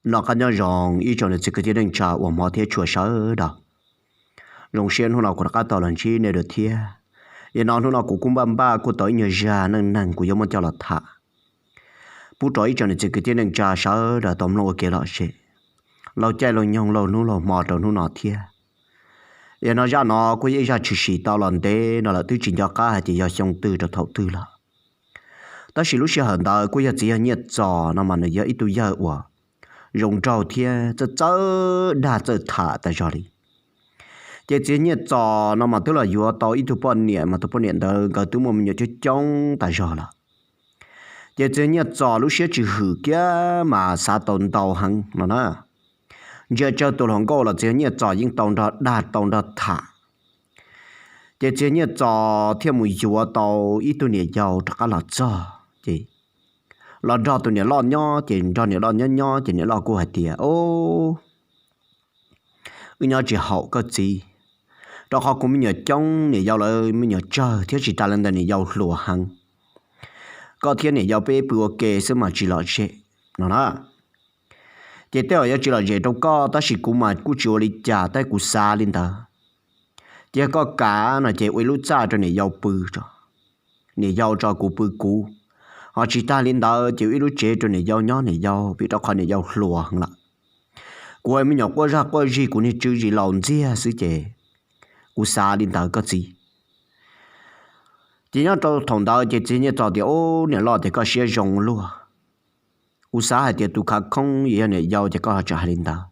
Noj qab nyob zoo ib tsoom niam txiv kwv tij neej tsa uas hmov thiab tshua sawv daws. Zoo siab hnub no kuv rov qab tau los ntsib nej dua thiab. Yog no hnub no kuv kuj npaj npaj kuj tau ib nyuag zaj neej neeg kuv yuav muab coj los tham pub rau ib tsoom niam txiv kwv tij neej tsa sawv daws tau mloog ua kev lom zem, laug caij laug nyoog laug hnub laug hmo rau hnub no thiab. Yog no zaj no kuj yog ib zaj tshwm sim tau los ntev no lawm, twb tsis nco qab hais tias yog xyoo twg rau thaum twg lawm. Tab sis lub sij hawm ntawd kuj yog txiv yawg Nyiaj Txos no mas nws yog ib tug yawg uas zoo nraug thiab txawj txawj dag txawj tham tas zog li. Ces txiv yawg Nyiaj Txos no mas twb los yuav tau ib tug poj niam, mas tus poj niam ntawd nkawd twb muaj me nyuam coob coob tas zog lawm. Ces txiv yawg Nyiaj Txos lub siab tsis hwm kiag mas xav tau ntau heev no na. Ntsia tsawg tus hluas nkauj los txiv yawg Nyiaj Txos yeej tau nrog dag tau nrog tham. Ces txiv yawg Nyiaj Txos thiaj mus yuav tau ib tug niam yau rov qab los txog, ces los nrog tus niam loj nyob, ces nrog niam loj nyob nyob ces niam loj kuj hais tias, Wb nyob tsis haum koj txiv, rau qhov kuv me nyuam coob, niam yau lawv me nyuam tsawg thiab tsis tas li ntawd niam yau hluas heev. Koj thiab niam yau peb pw ua ke xwb mas tsis lom zem no na. Ces tej zaum yuav tsis lom zem rau koj, tab sis kuv mas kuj tsis ua li cas, tab sis kuv xav li ntawd. Ces yog koj kam no ces ua ib lub txaj rau niam yau pw tso, niam yau tso kuv pw kuv. Ho tsis tas li ntawd ces ua ib lub tsev rau niam yau nyob niam yau, vim rau qhov niam yau hluas heev lawm. Kuv ua me nyuam quaj zaj quaj zig, kuv niag tswv zis laus ntxiag xwb ces kuv xav li ntawd koj txiv. Ces nyob rau thaum ntawd ces txiv Nyiaj Txos tias, Ub, niam loj tias koj siab zoo luaj. Kuv xav hais tias tus khav khoob yog niam yau ces koj ho tseem hais li ntawd,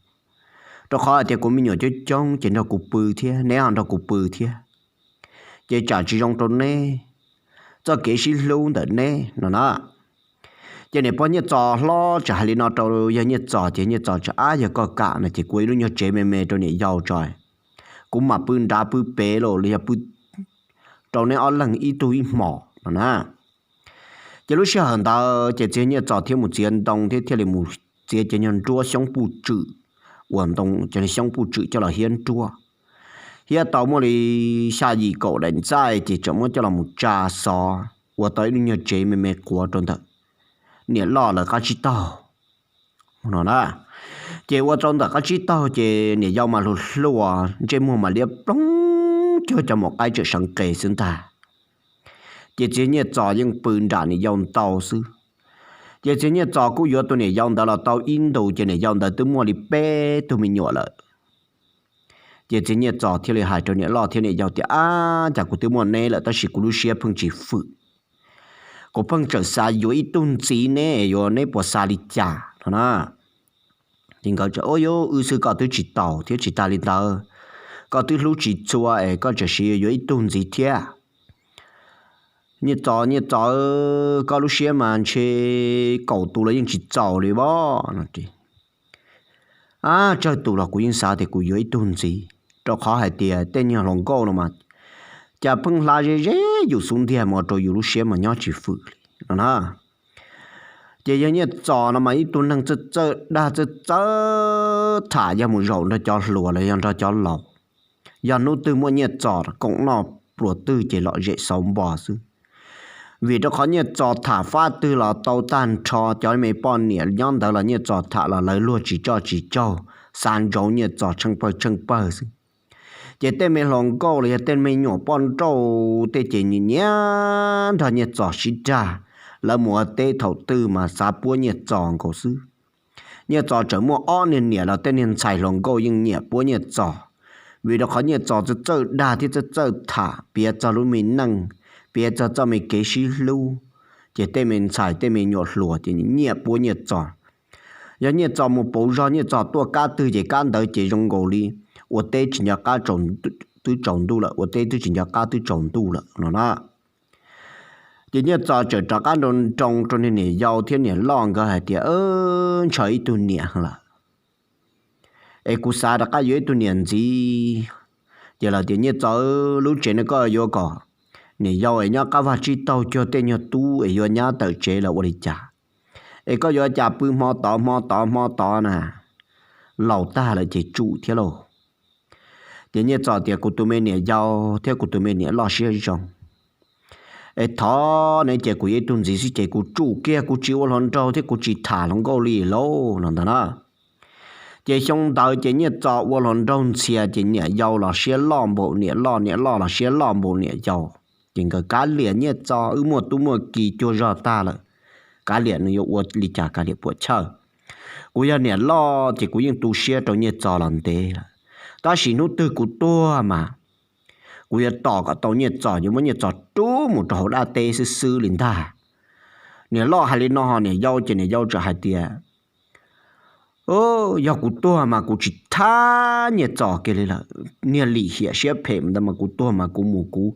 rau qhov hais tias kuv me nyuam coob coob ces nrog kuv pw thiab, neb ho nrog kuv pw thiab, ces tsam tsis zoo rau neb, txoj kev sib hlub ntawm neb no na. Ces niam pog Nyiaj Txos hlob tseem hais li no rau yawg Nyiaj Txos, ces Nyiaj Txos tseem, Ab, yog koj kam no ces kuv ua ib lub nyuag tsev me me rau niam yau tso, kuv mam pw nrad pw pem los los yog pw rau neb ob leeg ib tug ib hmos no na. Ces lub sij hawm ntawd ces txiv Nyiaj Txos thiaj mus txiav ntoo thiab thiaj li mus txiav cov nyuag nruab xyoob puj tswm, uas ntoo cov xyoob puj tswm coj los hiab nruab, hiab tau muaj li xya yim kaum daim ntxaij ces tseem muab coj los mus tsa xov ua tau ib lub nyuag tsev me me quav rau ntawm niam loj lawv qab tsib taug no na. Ces ua rau ntawm qab tsib taug ces niam yau mas hluas hluas, ntsej muag mas liab ploog cuag cov maum qaib tseem seev qes xwb ntag. Ces txiv Nyiaj Txos yeej pw nram niam yau ntau xwb. Ces txiv Nyiaj Txos kuj yuav tus niam yau ntawd los tau ib ntus ces niam yau ntawd twb muaj li peb tug me nyuam lawm. Ces txiv Nyiaj Txos thiaj li hais rau niam loj thiab niam yau tias, Ab, cas kuv twb muaj neb lawm tab sis kuv lub siab pheej tsis fwm. Kuv pheej tseem xav yuav ib tug ntxiv, neb yuav, neb puas xav li cas no na? Ces nkawd, Ua, yuav wb xwb koj twb tsis taus thiab, tsis tas li ntawd koj twb hlub tsis txhua es koj tseem siv yuav ib tug ntxiv thiab. Nyiaj Txos, Nyiaj Txos, koj lub siab mas ntshe kaum tus los yeej tsis txaus li os no. Ab, tsawg tus los kuv yeej xav tias kuv yuav ib tug ntxiv, rau qhov hais tias tej niag hluas nkauj no mas cas pheej hla ze ze yus xub ntiag mus rau yus lub siab mas nyob tsis fwm li no na. Ces yawg Nyiaj Txos no mas ib tug neeg txawj txawj dag txawj txawj tham, yog mus zaum nrog cov hluas los yog nrog cov laus, yog hnub twg muaj Nyiaj Txos koom noj pluas twg ces lom zem xauv npo xwb. Vim rau qhov Nyiaj Txos tham fab twg los tau tag nrho, cov me poj niam nyob ntawd los Nyiaj Txos tham los lawv luag tsis tso tsis tsaug, xav ntsoov Nyiaj Txos tsheej pawg tsheej pawg xwb. Ces tej me hluas nkauj los yog tej me nyuam poj nrauj tej ces nyiam nyiam nrog Nyiaj Txos sib dag, lawv mus ua teb thaum twg mas xav puab Nyiaj Txos nkaus xwb. Nyiaj Txos tseem muaj ob niag niam los tej niag ntxhais hluas nkauj yeej nyiam puab Nyiaj Txos, vim rau qhov Nyiaj Txos txawj txawj dag thiab txawj txawj tham piav txog lub me neej, piav txog txoj me kev sib hlub, ces tej me ntxhais tej me nyuam hluas ces nyiam puab Nyiaj Txos. Yog Nyiaj Txos mus pauv zog Nyiaj Txos tuaj kab twg ces kab ntawd ces zoo nkaus li ua teb tsis nco qab, twb tsaus ntuj lawm, ua teb twb tsis nco qab twb tsaus ntuj lawm no na. Ces Nyiaj Txos tseem rov qab nroo nroo rau niag niam yau thiab niam loj nkawd hais tias, Ntshaw ib tug niam lawm es kuv xav rov qab yuav ib tug niam ntxiv. Ces lawv tias, Nyiaj Txos, lub tsev no koj yuav kom niam yau es nyob qab vaj tsib taug cuag tej nyuag tub es yuav nyab tawm tsev los ua li cas? Es koj yuav cas pw hmo tod hmo tod hmo tod na? Laus tag lawm ces tsum thiab lauj. Ces Nyiaj Txos tias, Kuv tus me niam yau thiab kuv tus me niam loj siab zoo, es thov ne ces kuv yuav ib tug ntxiv xwb ces kuv tsum kiag, kuv tsis ua hluas nraug thiab kuv tsis tham hluas nkauj li lauj no ntag na. Ces xyoo ntawd ces Nyiaj Txos ua hluas nraug ntxhias ces niam yau los siab loj npaum niam loj, niam loj los siab loj npaum niam yau. Ces nkawd kav liam Nyiaj Txos, wb muaj tub muaj ki cuag zog tag lawm, kav liam nws yuav ua li cas kav liam puam chawj. Kuv yog niam loj ces kuv yeej tu siab rau Nyiaj Txos los ntev lawm, tab sis hnub twg kuv tuag mas kuv yuav tos kom tau Nyiaj Txos, yuav muab Nyiaj Txos rub mus rau hauv dab teb xwb xwb li ntag. Niam loj hais li no, niam yau ces niam yau txawm hais tias, Yog kuv tuag mas kuv tsis thab Nyiaj Txos kiag li lawm, niag lim hiam siab phem ntawd mas kuv tuag mas kuv mus kuv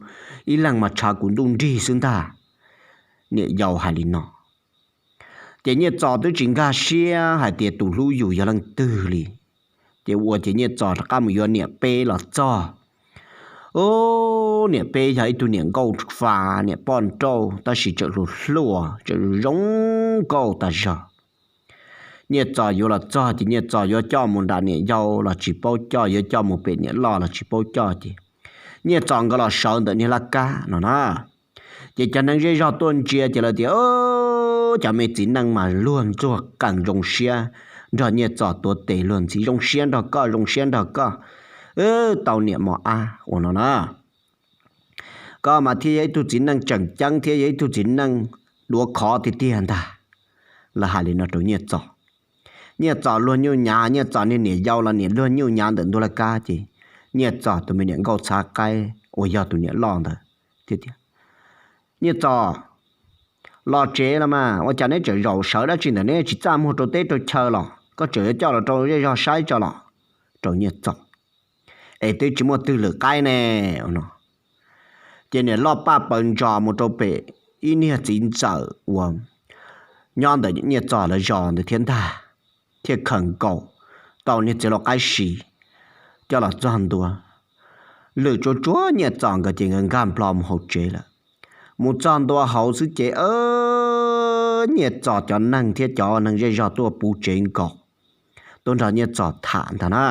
ib leeg mas tshav kuv ntuj nrig xwb ntag. Niam yau hais li no. Ces Nyiaj Txos twb tsis nkag siab hais tias tus hlub yus yog leej twg li. Ces ua ces Nyiaj Txos rov qab mus yuav niam peb los txog. Ub, niam peb yog ib tug niam nkauj fa, niam poj nrauj tab sis tseem hluas hluas, tseem zoo nkauj tas zog. Nyiaj Txos yuav los txog ces Nyiaj Txos yuav coj mus nram niam yau los tsis paub coj, yuav coj mus pem niam loj los tsis paub coj ces Nyiaj Txos nkawd los sawv ntawm niag laj kab no na. Ces cov neeg zej zog tuaj ntsia ces lawv tias, Cov me txiv neej mas luag ntxuag qees zoo siab nrog Nyiaj Txos tuav tes luag ntxhi, zoo siab nrog koj, zoo siab nrog koj, tau niam mos ab ua no na. Koj mas thiaj yog ib tug txiv neej tseem ceeb thiab yog ib tug txiv neej duav khov tiag tiag ntag. Lawv hais li no rau Nyiaj Txos. Nyiaj Txos luag nyuj nyav, Nyiaj Txos niag niam yau los niam luag nyuj nyav ntawm ntug laj kab ces Nyiaj Txos tus me niam nkauj txhav qaib uas yog tus niam loj ntawd thiaj tias, Nyiaj Txos, los tsev los mas, ua cas neb tseem zaum sawv dab tsi ntawm neb tsis txaj muag rau teb rau chaw los? Koj tseem yuav coj los rau zej zog saib tso los? Rau Nyiaj Txos, Es twb tsis muaj twg lwm qaib ne no. Ces niam loj paj paws ntsos mus rau pem ib niag txiv ntxawm uas nyob ntawm Nyiaj Txos lawv zos ntawd thiab ntag, thiaj khaws nkaus tau niag txiv lau qaib si coj los txog ntua. Lwm tsuas tsuav Nyiaj Txos nkawd ces nkawd nkag nplo mus hauv tsev lawm. Mus txog ntua hauv xwb ces Nyiaj Txos cov neeg thiab cov neeg zej zog tuaj puv tsev nkaus, tuaj nrog Nyiaj Txos tham ntag na.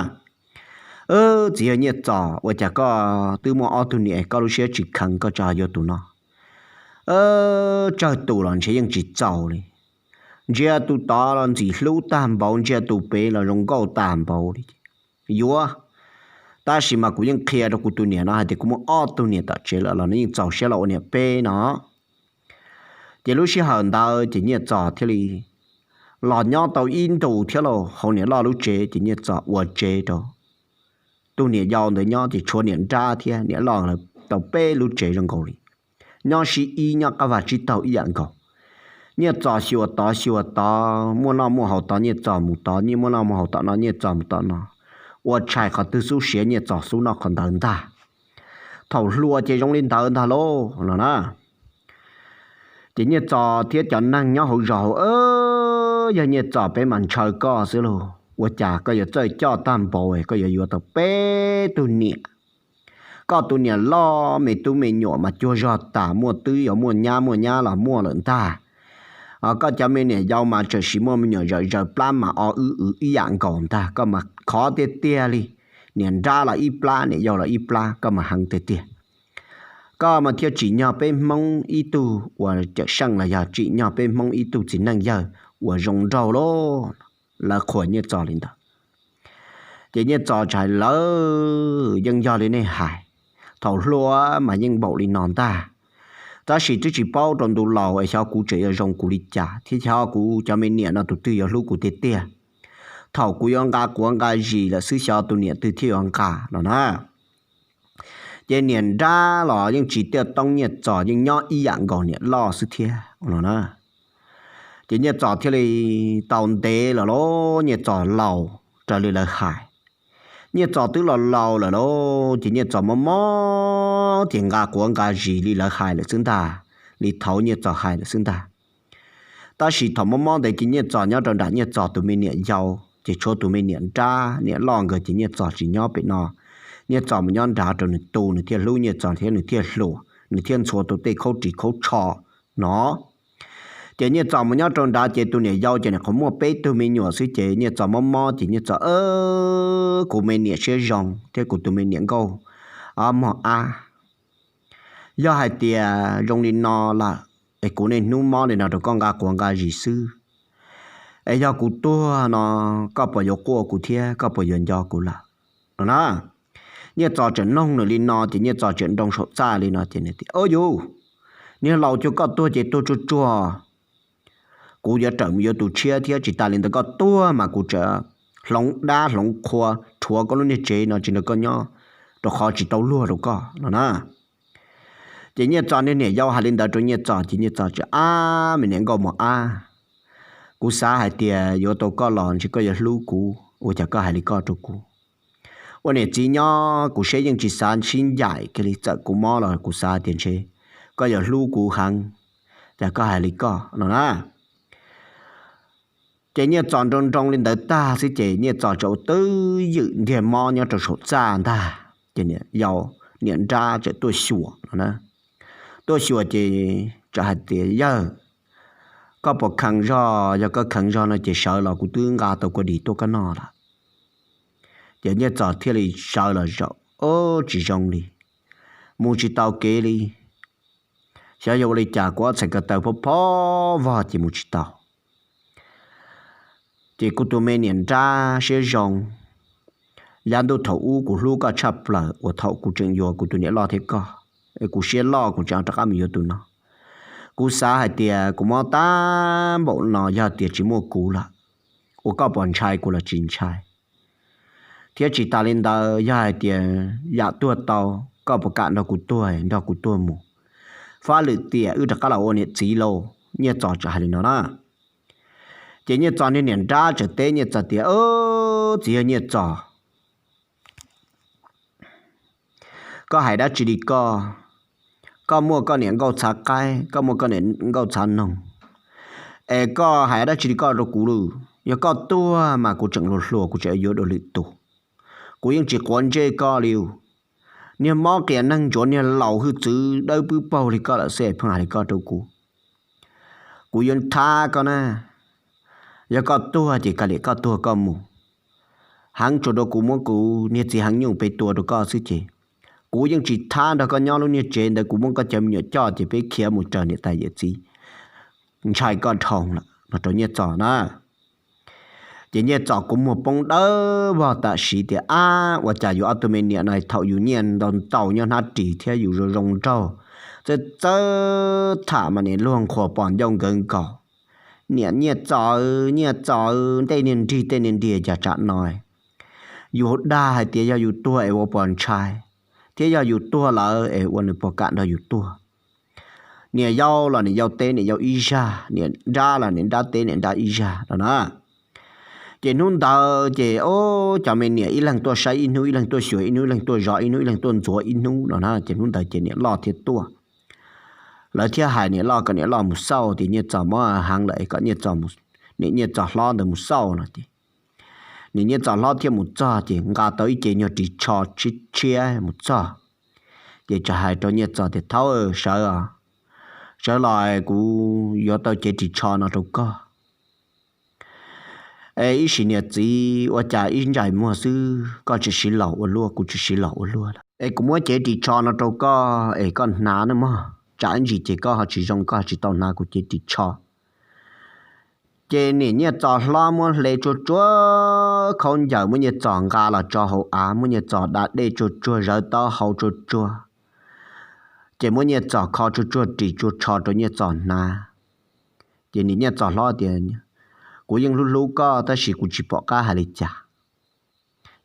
Txiv yawg Nyiaj Txos, ua cas koj twb muaj ob tug niam koj lub siab tsis kheev koj tseem yuav tus no? Tsawg tus los ntshe yeej tsis txaus li. Ntsia tus tod los ntxim hlub tag npaum, ntsia tus pem los zoo nkauj tag npaum li. Yuav, tab sis mas kuv yeej qhia rau kuv tus niam no hais tias kuv muaj ob tug niam tom tsev lawm los nws yeej txaus siab los ua niam peb no. Ces lub sij hawm ntawd ces Nyiaj Txos thiaj li los nyob tau ib ntus thiab lauj, hauv niam loj lub tsev ces Nyiaj Txos ua tsev rau tus niam yau ntawd nyob ces tshuav niam nrab thiab niam loj lawv tau peb lub tsev zoo nkaus li. Nyob sib ib, nyob qab vaj tsib taug ib yam nkaus. Nyiaj Txos xyuas tod xyuas tod, muaj noj muaj haus tod Nyiaj Txos mus tod, Nyiaj muaj noj muaj haus tom no Nyiaj Txos mus tom no, ua tshais qhov twg xub siav Nyiaj Txos xub noj qhov ntawd ntag. Thaum hluas ces zoo li ntawd ntag lauj no na. Ces Nyiaj Txos thiab cov neeg nyob hauv zos hauv, Yog Nyiaj Txos peb mas ntshaw koj xwb lauj, ua cas koj yuav txawj coj tag npaum, koj yuav yuav tau peb tug niam. Koj tus niam loj me tub me nyuam mas cuag zog tas, muaj twb yuav muaj nyab, muaj nyab los muaj lawm ntag. Koj cov me niam yau mas tseem sim muaj me nyuam zawm zaws plab mas o wb wb ib yam nkaus ntag, koj mas khov tiag tiag li. Niam nrab los ib plab, niam yau los ib plab, koj mas heev tiag tiag. Koj mas thiaj tsim nyog peb Hmoob ib tug uas cawm seej los yog tsim nyog peb Hmoob ib tug txiv neej yawg uas zoo nraug lauj. Lawv qhuas Nyiaj Txos li ntawd. Ces Nyiaj Txos txawm hais, Lawv, yeej yog li nej hais, thaum hluas mas yeej npaum li no ntag. Tab sis twb tsis paub rau ntu laus es xyov kuv tseem yuav zoo kuv li cas thiab xyov kuv cov me niam no tus twg yuav hlub kuv tiag tiag. Thaum kuv yuav nqa quav nqa zis lawm xwb xyov tus niam twg thiaj yuav nqa no na. Ces niam nrab los yeej tsis tiaj toob Nyiaj Txos, yeej nyob ib yam nkaus niam loj xwb thiab no na. Ces Nyiaj Txos thiaj li tau ntev lawm lauj, Nyiaj Txos laus raws li lawv hais. Nyiaj Txos twb los laus lawm lauj, ces Nyiaj Txos mob mob ces nqa quav nqa zis li lawv hais lawm xwb ntag, li thaud Nyiaj Txos hais lawm xwb ntag. Tab sis thaum mob mob ntawd ces Nyiaj Txos nyob rau nram Nyiaj Txos tus me niam yau, ces tshuav tus me niam nrab niam loj nkawd ces Nyiaj Txos tsis nyob pem no. Nyiaj Txos mus nyob nrad rau nws tu, nws thiaj hlub Nyiaj Txos thiab nws thiaj hluas, nws thiaj ntxhua tau tej khaub ris khaub tsho no. Ces Nyiaj Txos mus nyob rau nrad ces tus niam yau ces nws qhov muaj peb tug me nyuam xwb ces Nyiaj Txos mob mob ces Nyiaj Txos, Kuv me niam siab zoo thiab kuv tus me niam nkauj mog ab, yog hais tias zoo li no lawm es kuv niaj hnub mob li no rau koj nqa quav nqa zis xwb. Es yog kuv tuag no, koj puas yuav quaj kuv thiab koj puas yuav nco kuv lawm no na? Nyiaj Txos tseem noog nws li no ces Nyiaj Txos tseem nroo saum txaj li no ces nws tias, Au yus, niag laus cuag koj tuag ces tuag tsuag tsuag, kuv yuav rawm mus yuav tus tshiab thiab, tsis tas li ntawd koj tuag mas kuv tseem hloov dab hloov qhua rhuav koj lub niag tsev no tsis nrog koj nyob, rau qhov tsis tau luag rau koj no na. Ces Nyiaj Txos niag niam yau hais li ntawd rau Nyiaj Txos ces Nyiaj Txos tseem, Ab, me niam nkauj mos ab, kuv xav hais tias yuav tau koj los ntshe koj yuav hlub kuv, ua cas koj hais li koj rau kuv? Ua niam txiv nyob kuv siab yeej tsis xav sib ncaim kiag li, txawm kuv mob los kuv xav tias ntshe koj yuav hlub kuv heev, cas koj hais li koj no na. Ces Nyiaj Txos nroo nroo li ntawd tag xwb ces Nyiaj Txos tseem ua twj ywm ntiag mob nyob rau saum txaj ntag. Ces niam yau, niam nrab tseem tuaj xyuas no na. Tuaj xyuas ces tseem hais tias, Yawg, koj puas kheev zog? Yog koj kheev zog no ces sawv los kuv twb nqa tau kua dis tuaj koj noj lawm. Ces Nyiaj Txos thiaj li sawv los zaum, Ob, tsis zoo li, mus tsis tau kev li. Xyov yog ua li cas kuv ob txhais ko taw phob phob vog ces mus tsis tau. Ces kuv tus me niam nrab siab zoo, yav ntuj thaum ub kuv hlub koj tshaj plaws uas thaum kuv tseem yuav kuv tus niam loj thiab koj, es kuv siab loj kuv tseem rov qab mus yuav tus no. Kuv xav hais tias kuv mob tab npaum no yog tias tsis muaj kuv lawm, ua koj puas ntshai kuv los tsis ntshai? Thiab tsis tas li ntawd, yog hais tias yam tuag tau, koj puas kam nrog kuv tuag, nrog kuv tuag mus? Fab lwm tiam wb rov qab los ua niam txiv lauj. Nyiaj Txos tseem hais li no na. Ces Nyiaj Txos niag niam nrab tseem teb Nyiaj Txos tias, Ob, txiv yawg Nyiaj Txos, koj hais dab tsi li koj? Koj muaj koj niam nkauj txhav qaib, koj muaj koj niam nkauj txhav noog, es koj hais dab tsi li koj rau kuv lawm? Yog koj tuag mas kuv tseem hluas hluas kuv tseem yuav dua lwm tus, kuv yeej tsis quav ntsej koj li. Niag mob qias neeg ntsuav niag laus hwj txwv dawb pwb paug li koj lawm xwb pheej hais li koj rau kuv. Kuv yuav thab koj na, yog koj tuag ces kav liam koj tuag koj mus. Heev tsuas rau kuv muab kuv niag txiv heev nyuj pem tua rau koj xwb ces kuv yeej tsis thab nrog koj nyob lub niag tsev ntawd, kuv muab koj cov me nyuam coj ces peb khiav mus raws niam tais yawm txiv, ntshai koj dhau lawm no rau Nyiaj Txos na. Ces Nyiaj Txos kua muag poob dawb vog tam sim tias, Ab, ua cas yus ob tug me niam no thaum yus nyiaj ntau ntau nyob hnab ris thiab yus zoo zoo nraug, txawj txawj tham mas niam luag nqhuas pom ncauj nkawd nkaus. Niam Nyiaj Txos, Nyiaj Txos, tej niag nrig tej niag nriag cas tsam no yus dag hais tias yog yus tuag es ua puas ntshai, thiab yog yus tuag lawm es ua nws puas kam nrog yus tuag. Niam yau los niam yau teb niam yau ib zaj, niam nrab los niam nrab teb niam nrab ib zaj no na. Ces hnub ntawd ces, o, cov me niam ib leeg tuaj saib ib hnub, ib leeg tuaj xyuas ib hnub, ib leeg tuaj zov ib hnub, ib leeg tuaj ntxuav ib hnub no na. Ces hnub ntawd ces niam loj thiaj tuaj. Lawv thiaj hais niam loj kom niam loj mus xauj tias Nyiaj Txos mob heev lawm es kom Nyiaj Txos, niam Nyiaj Txos hlob ntawd mus xauj no ces niam Nyiaj Txos hlob thiaj mus txog ces nqa tau ib cev nyuag ris tsho tshiab tshiab mus txog. Ces txawm hais rau Nyiaj Txos tias, Thaub, sawv os, sawv los kuv yuav tau cev ris tsho no rau koj. Es ib sim niam txiv ua cas ib ntsais muag xwb koj tsis siv los ua luaj, kuv tsis siv los ua luaj lawm. Es kuv muab cev ris tsho no rau koj es koj hnav nawb mog, tsam ib ntsis ces koj ho tsis zoo koj ho tsis tau hnav kuv cev ris tsho. Ces niam Nyiaj Txos hlob muab hle tsuag tsuag khaub ncaws, muab Nyiaj Txos nqa los tso hauv av, muab Nyiaj Txos da dej tsuag tsuag, zawv taub hau tsuag tsuag. Ces muab Nyiaj Txos kho tsuag tsuag ris tsuag tsho rau Nyiaj Txos hnav. Ces niam Nyiaj Txos hlob tias, Kuv yeej hlub hlub koj tab sis kuv tsis pom qab hais li cas.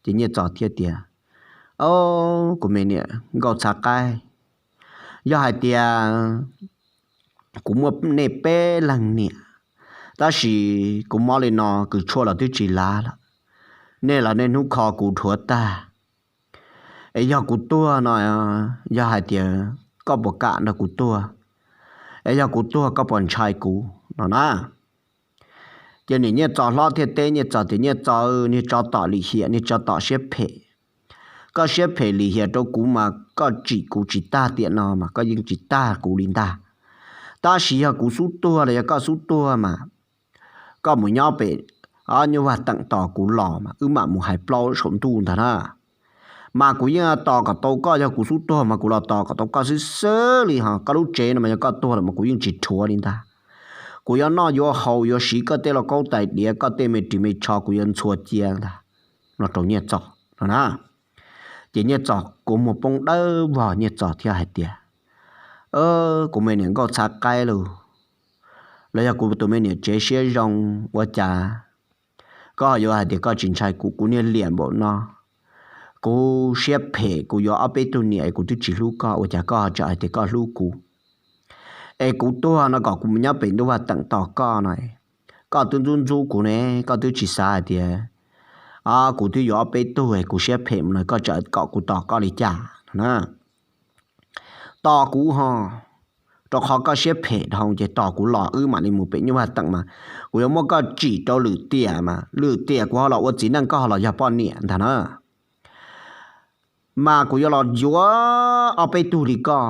Ces Nyiaj Txos thiaj tias, O, kuv me niam nkauj txhav qaib, yog hais tias kuv muaj nej peb leeg niam, tab sis kuv mob li no kws tshuaj los twb tsis lav lawm, nej los nej hnub kho kuv dhuav tag. Es yog kuv tuag no, yog hais tias koj puas kam nrog kuv tuag? Es yog kuv tuag koj puas ntshai kuv no na? Ces niam Nyiaj Txos hlob thiaj teb Nyiaj Txos tias, Nyiaj Txos, niag tsov tom lim hiam, niag tsov tom siab phem, koj siab phem lim hiam rau kuv mas koj tsim kuv tsis tag tiam no mas koj yeej tsis tag kuv li ntag. Tab sis yog kuv xub tuag los yog koj xub tuag mas koj mus nyob pem nyuj vaj teem tos kuv los mas wb mam mus hais plaub saum ntuj ntag na. Mas kuv yeej tos kom tau koj, yog kuv xub tuag mas kuv los tos kom tau koj xwb xwb li ho. Koj lub tsev no mas yog koj tuag lawm mas kuv yeej tsis rhuav li ntag. kuv yuav noj yuav haus, yuav siv koj tej lauj kaub tais diav, koj tej me ris me tsho kuv yuav ntxhua cia ntag, no rau Nyiaj Txos no na. Ces Nyiaj Txos kua muag poob dawb vog, Nyiaj Txos thiaj hais tias, Kuv me niam nkauj txhav qaib lauj, los yog kuv tus me niam tsev siab zoo, ua cas koj ho yuav hais tias koj tsis ntshai kuv? Kuv niag liam npaum no, kuv siab phem, kuv yuav ob peb tug niam es kuv twb tsis hlub koj, ua cas koj ho tseem hais tias koj hlub kuv? Es kuv tuag no kom kuv mus nyob pem ntuj vaj teem tos koj no, koj twb ntxub ntxub kuv ne, koj twb tsis xav hais tias, o, kuv twb yuav ob peb tug es kuv siab phem mus no koj tseem kom kuv tos koj li cas no na. Tos kuv ho, rau qhov koj siab phem dhau ces tos kuv los wb mam li mus pem ntuj vaj teem mas kuv yuav muab koj tsim rau Lwm Tiam mas Lwm Tiam kuv ho los ua txiv neej, koj ho los yog poj niam ntag na. Mas kuv yuav los yuav ob peb tug li koj,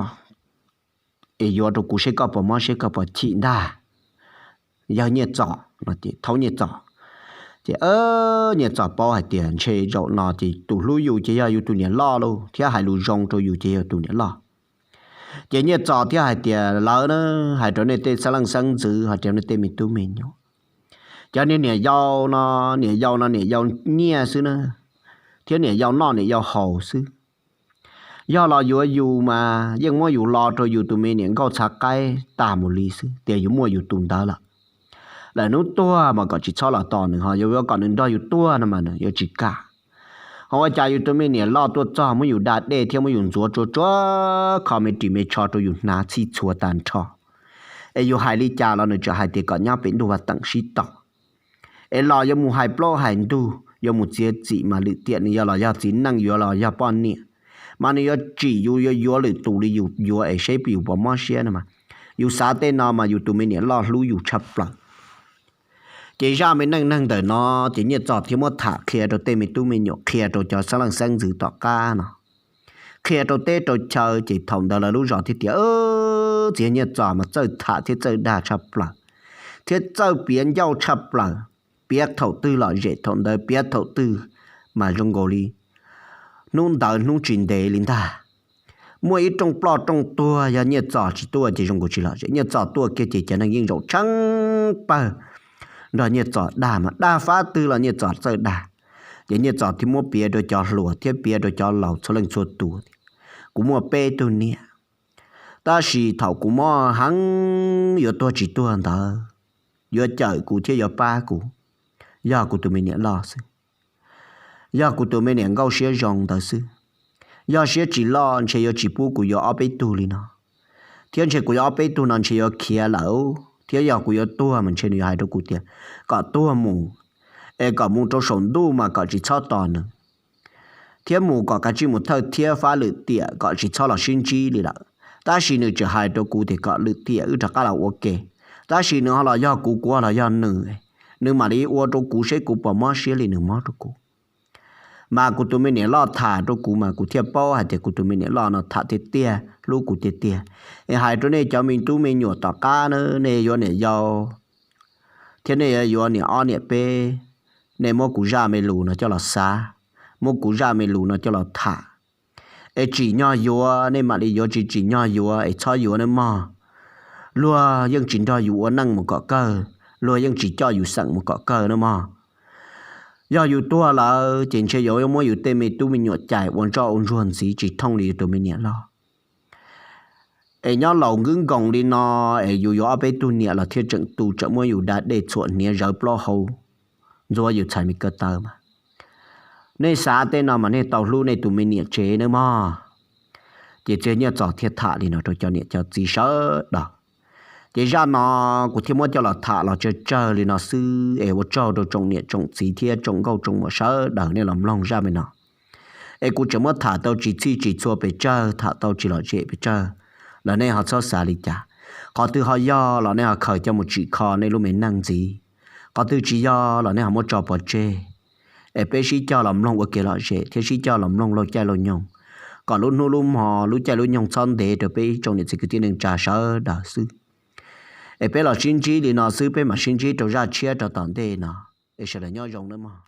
es yuav rau kuv seb koj puas mob siab koj puas chim ntag. Yawg Nyiaj Txos no ces thaub Nyiaj Txos, ces Nyiaj Txos paub hais tias ntshe zaum no ces tus hlub yus ces yog yus tus niam loj lauj, thiab hais lus zoo rau yus ces yog tus niam loj. Ces Nyiaj Txos thiaj hais tias, Lawv na, hais rau nej tej xeeb leej xeeb ntxwv, hais rau nej tej me tub me nyuam, cov niag niam yau no, niam yau no niam yau nyiaj xwb na, thiab niam yau noj niam yau haus xwb. Yog los yuav yus mas yeej muab yus lo rau yus tus me niam nkauj txhav qaib tag mus li xwb, tias yus muaj yus tus ntawd lawm. Lawm hnub tuag mas kom tsis txhob los tos nws, ho yuav kom nws nrog yus tuag no mas nws yuav tsis kam. Ho ua cas yus tus me niam loj tuaj txog muab yus da dej thiab muab yus ntxuav tsuag tsuag, kho me ris me tsho rau yus hnav txhij txhua tag nrho. Es yus hais li cas los nws tseem hais tias kom nyob pem ntuj vaj teem sib tos. Es los yuav mus hais plaub hais ntug, yuav mus txiav txim mas Lwm Tiam nws yog los yog txiv neej, yuav los yog poj niam, mas nws yuav tsim yus, yuav yuav lwm tus li yus yuav es seb yus puas mob siab no mas. Yus xav tej no mas yus tus me niam loj hlub yus tshaj plaws. Ces zaj me neej neeg ntawm no, ces Nyiaj Txos thiaj muab tham qhia rau tej me tub me nyuam, qhia rau cov xeeb leej xeeb ntxwv tom qab no, qhia rau teb rau chaw. Ces thaum ntawd lawv lub zos thiaj tias, Txiv Nyiaj Txos mas txawj tham thiab txawj dag tshaj plaws, thiab txawj piav ncauj tshaj plaws, piav thaum twg lom zem thaum ntawd, piav thaum twg mas zoo nkaus li hnub ntawd hnub tsis ntev li ntag. Muaj ib rooj ploj rooj tuag, yog Nyiaj Txos tsis tuaj ces zoo nkaus tsis lom zem, Nyiaj Txos tuaj kiag ces cov neeg yeej zaum tsheej pawg nrog Nyiaj Txos dag, mas dag fab twg los Nyiaj Txos txawj dag. Ces Nyiaj Txos thiaj muab piav rau cov hluas thiab piav rau cov laus txhua leej txhua tus tias, Kuv muaj peb tug niam, tab sis thaum kuv mob heev yuav tuag tsis tuag ntawd, yuav cawm kuv thiab yuav pab kuv yog kuv tus me niam loj xwb, yog kuv tus me niam nkauj siab zoo ntawd xwb. Yog siab tsis loj ntshe yuav tsis pub kuv yuav ob peb tug li no, thiab ntshe kuv yuav ob peb tug no ntshe yuav khiav lawm, thiab yog kuv yuav tuag mas ntshe nws yuav hais rau kuv tias kom tuag mus, es kom mus rau saum ntuj mas kom tsis txhob tos nws, thiab mus kom kav tsij mus thawj thiab fab Lwm Tiam kom tsis txhob los sib ntsib li lawm. Tab sis nws tseem hais rau kuv tias kom Lwm Tiam wb rov qab los ua ke, tab sis nws ho los yog kuv, kuv ho los yog nws, nws mam li ua rau kuv seb kuv puas mob siab li nws mob rau kuv. Mas kuv tus me niam loj tham rau kuv mas kuv thiaj paub hais tias kuv tus me niam loj no tham tiag tiag, hlub kuv tiag tiag. Es hais rau nej cov me tub me nyuam tom qab na, nej yuav niam yau thiab nej yuav niam ob niam peb, nej muab kuv zaj me lus no coj los xav, muab kuv zaj me lus no coj los tham. Es tsim nyog yuav nej mam li yuav, tsis tsim nyog yuav es txhob yuav nawb mog. Luag yeej tsis nrog yus ua neej mus kom kawg, luag yeej tsis coj yus xeem mus kom kawg nawb mog. Yog yus tuag lawm ces ntshe yuav muab yus tej me tub me nyuam cais ua ntsoj ua ntsuag ntxiv tsis thooj li yus tus me niam loj. Es nyob laus nkwb nkoos li no, es yus yuav ob peb tug niam los thiaj tseem tu, tseem muab yus da dej txhuam hniav zawv plaub hau, ntxuav yus txhais me ko taw mas. Nej xav tej no mas nej tau hlub nej tus me niam tsev nawb mog. Ces txiv Nyiaj Txos thiaj tham li no rau cov niam cov txiv sawv daws. Ces zaj no kuv thiaj muab coj los tham los tsawg tsawg li no xwb, es ua tsaug rau tsoom niam tsoom txiv thiab tsoom nkauj tsoom muam sawv daws nej los mloog zaj me no. Es kuv tseem muab tham tau tsis txhij tsis txhua pes tsawg, tham tau tsis lom zem pes tsawg los nej ho txhob xav li cas. Qhov twg ho yog los nej ho khaws coj mus tsim kho nej lub me neej ntxiv. Qhov twg tsis yog los nej ho muab tso pov tseg. Es peb sib cog los mloog ua kev lom zem thiab sib cog los mloog laug caij laug nyoog, kom lub hnub lub hmo lub caij lub nyoog txhob ntev rau peb tsoom niam txiv kwv tij neej tsa sawv daws xwb. Es peb los sib ntsib li no xwb, peb mam sib ntsib rau zaj tshiab rau tom ntej no. Es sawv daws nyob zoo nawb mog.